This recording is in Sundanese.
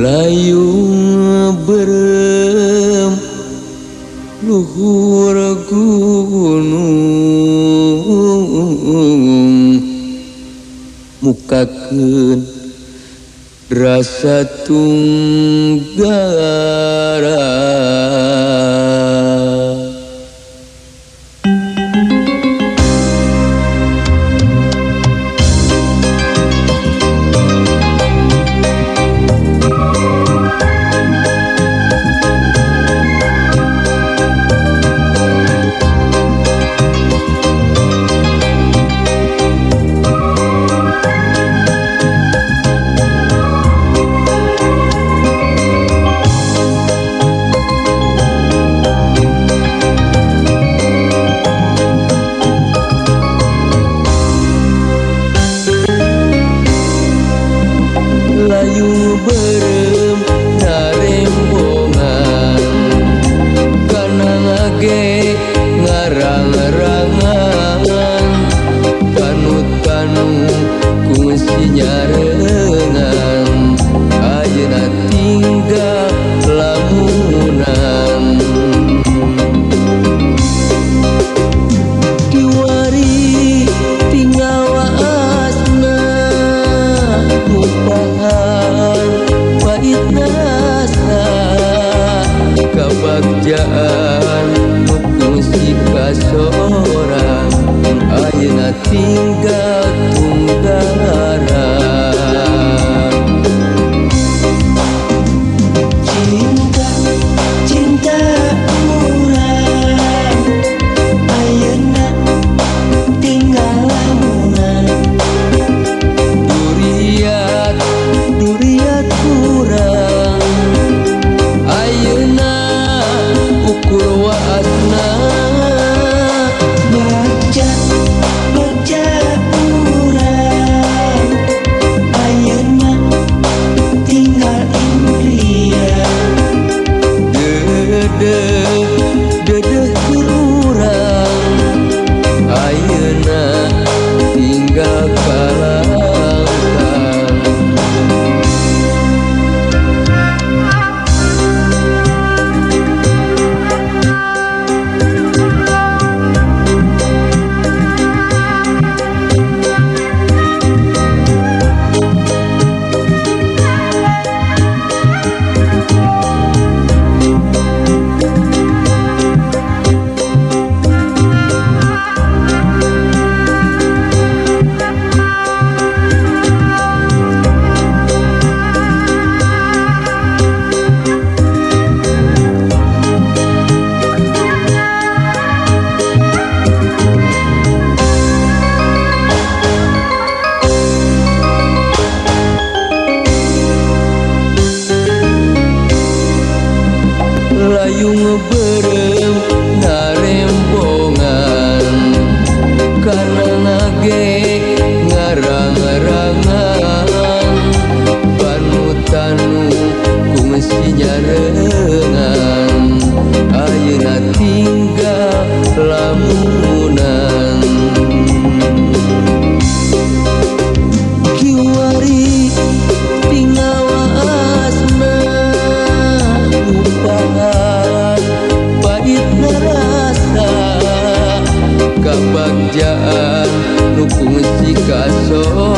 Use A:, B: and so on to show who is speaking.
A: Layung berem luhur gunung mukakeun rasa tunggara. Layung berem narembongan kana ngage ngarang-rangan tanu-tanu kungsi nyarengan ayeuna tinggal lamunan. Kiwari tinggal waasna ngupahan pahit rasa kabagjaan nu kungsi kasorang ayeuna tinggal tunggara.
B: Cinta, cinta urang ayeuna tinggal lamunan.
A: Duriat, duriat kurang ayeuna ukur waasna.
B: Bagja, bagja urang ayeuna tinggal impian.
A: Dedeh, dedeh urang ayeuna tinggal kalangkang. Layung berem narembongan kana ngage ngarang-rangan panu-tanu kungsi nyarengan ayeuna tinggal lamunan. Kiwari tinggal waasna ngupahan pahit rasa kabagjaan nu kungsi kasorang.